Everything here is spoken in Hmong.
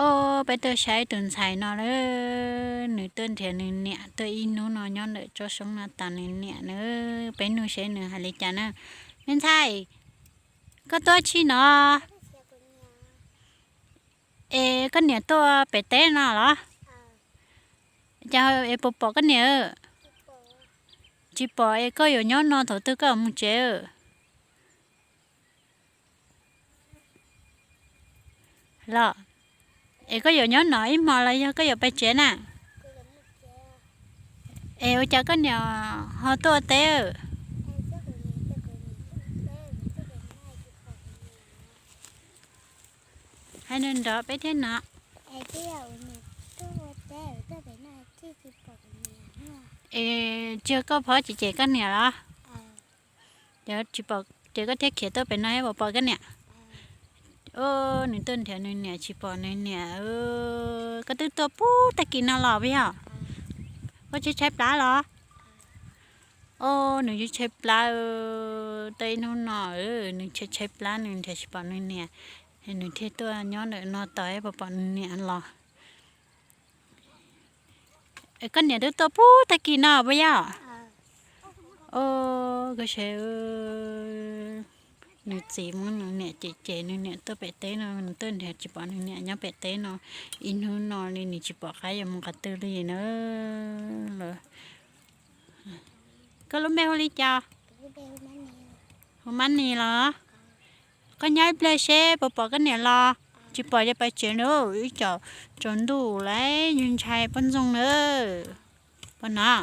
Os, peb tuaj saib tus ntxhais no lawm, nws tuaj nrhiav nws niam tuaj ib hnub no nyob ntawm tsob xyoob no tos nws niam na. Peb nug seb nws hais li cas na. Me ntxhais, koj tuaj tsi no? Es koj niam tuaj pem teb no los? Cas es puas pom koj niam? Tsis pom es koj yuav nyob no thaum twg koj mus tsev los? Es koj yuav nyob no ib hmo los yog koj yuav pais tsev na? Es ua cas koj niam ho tuaj teb? Hais nrov nrov peb thiab no. Es tsis yog koj phob cem cem koj niam los? Ces koj thiaj khiav tuaj pem no thiab puas pom koj niam? Os, nws tuaj nrhiav nws niam tsis pom nws niam. Koj twb tuaj puag tag kis no los puas yog? Koj tshaib tshaib plab los? Os, nws tshaib tshaib plab, tau ib hnub no nws tshaib tshaib plab nws nrhiav tsis pom nws niam, nws thiaj tuaj nyob ntawm no tos puas pom nws niam los. Koj niam twb tuaj puag tag kis no puas yog? Os, koj saib, nws txiv muab nws niam cem cem nws niam tuaj pem teb no, nws tuaj nrhiav tsis pom nws niam nyob pem teb no. Ib hnub no li nws tsis pom qab yuav mus qhov twg li na. Koj lub npe hu li cas? Hu Mab Nis los? Koj nyob ib pliag seb puas pom koj niam los, tsis pom ces pais tsev na, ib co tsaus ntuj lawm ntshai poj ntxoog na. Poj no.